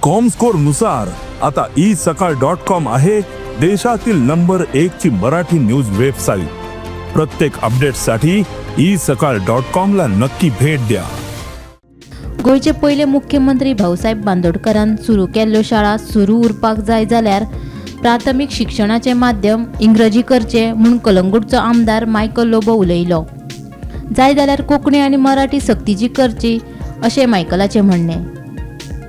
Comscore नुसार आता E सकाळ .कॉम आहे देशातील नंबर एक ची मराठी न्यूज वेबसाईट. प्रत्येक अपडेटसाठी ई सकाळ .कॉम ला नक्की भेट द्या. गोंयचे पयले मुख्यमंत्री भाऊसाहेब बांदोडकरान सुरू केल्ल्यो शाळा सुरू उरपाक जाय जाल्यार प्राथमीक शिक्षणाचें माध्यम इंग्रजी करचें म्हूण कलंगूटचो आमदार मायकल लोबो उलयलो. जाय जाल्यार कोंकणी आनी मराठी सक्तीची करची, अशें मायकलाचें म्हणणें.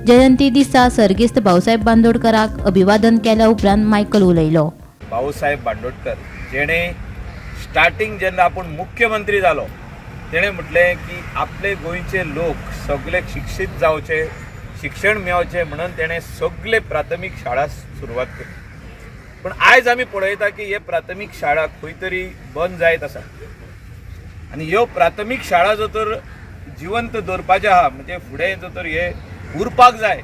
जयंती दिसा सर्गेस्त भाऊसाहेब बांदोडकराक अभिवादन केल्या उपरांत मायकल उलयलो. भाऊसाहेब बांदोडकर, जेणे स्टार्टिंग जेन्ना आपूण मुख्यमंत्री जालो, तेणें म्हटलें की आपले गोंयचे लोक सगळे शिक्षीत जावचे, शिक्षण मेळचें म्हणून तेणें सगळे प्राथमीक शाळा सुरवात केली. पूण आयज आमी पळयता की हे प्राथमीक शाळा खंय तरी बंद जायत आसा आनी ह्यो प्राथमीक शाळा जर तर जिवंत दवरपाच्यो आहा, म्हणजे फुडें जर तर हे उरपाक जाय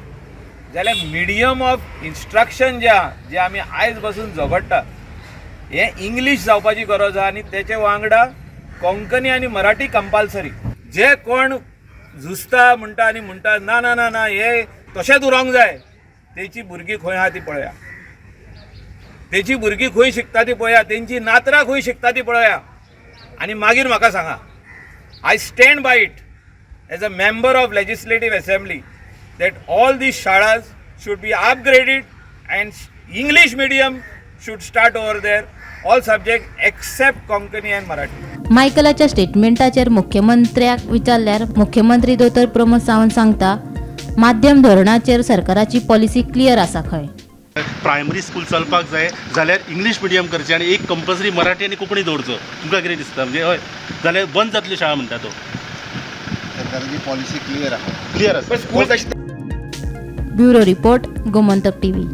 जाल्यार मिडियम ऑफ इन्स्ट्रक्शन जें आहा, जें आमी आयज पासून झगडटा, हें इंग्लीश जावपाची गरज आहा आनी तेचे वांगडा कोंकणी आनी मराठी कंपल्सरी. जे कोण झुजता म्हणटा आनी म्हणटा, "ना ना ना ना, हे तशेंच उरोंक जाय," तेची भुरगीं खंय आहा ती पळया, तेची भुरगीं खंय शिकता ती पळया, तेंची नातरां खंय शिकता ती पळया आनी मागीर म्हाका सांगा. I stand by it as a member of Legislative Assembly that all these shalas should be upgraded and English medium should start over there, all subject except Konkani and Marathi. मायकलाच्या स्टेटमेंटाचेर मुख्यमंत्र्याक विचारल्यार मुख्यमंत्री दोतोर प्रमोद सावंत सांगता, माध्यम धोरणाचेर सरकाराची पॉलिसी क्लियर आसा खंय. Primary school चलपाक जाय जाल्यार इंग्लीश मिडियम करचें आनी एक कंपल्सरी मराठी आनी कोंकणी दवरचो. तुमकां कितें दिसता? म्हणजे हय जाल्यार बंद जातल्यो शाळा म्हणटा तो. सरकाराची पॉलिसी क्लियर आहा. क्लियर आसा. पण स्कूल तशी ब्युरो रिपोर्ट, गोमंतक टीव्ही.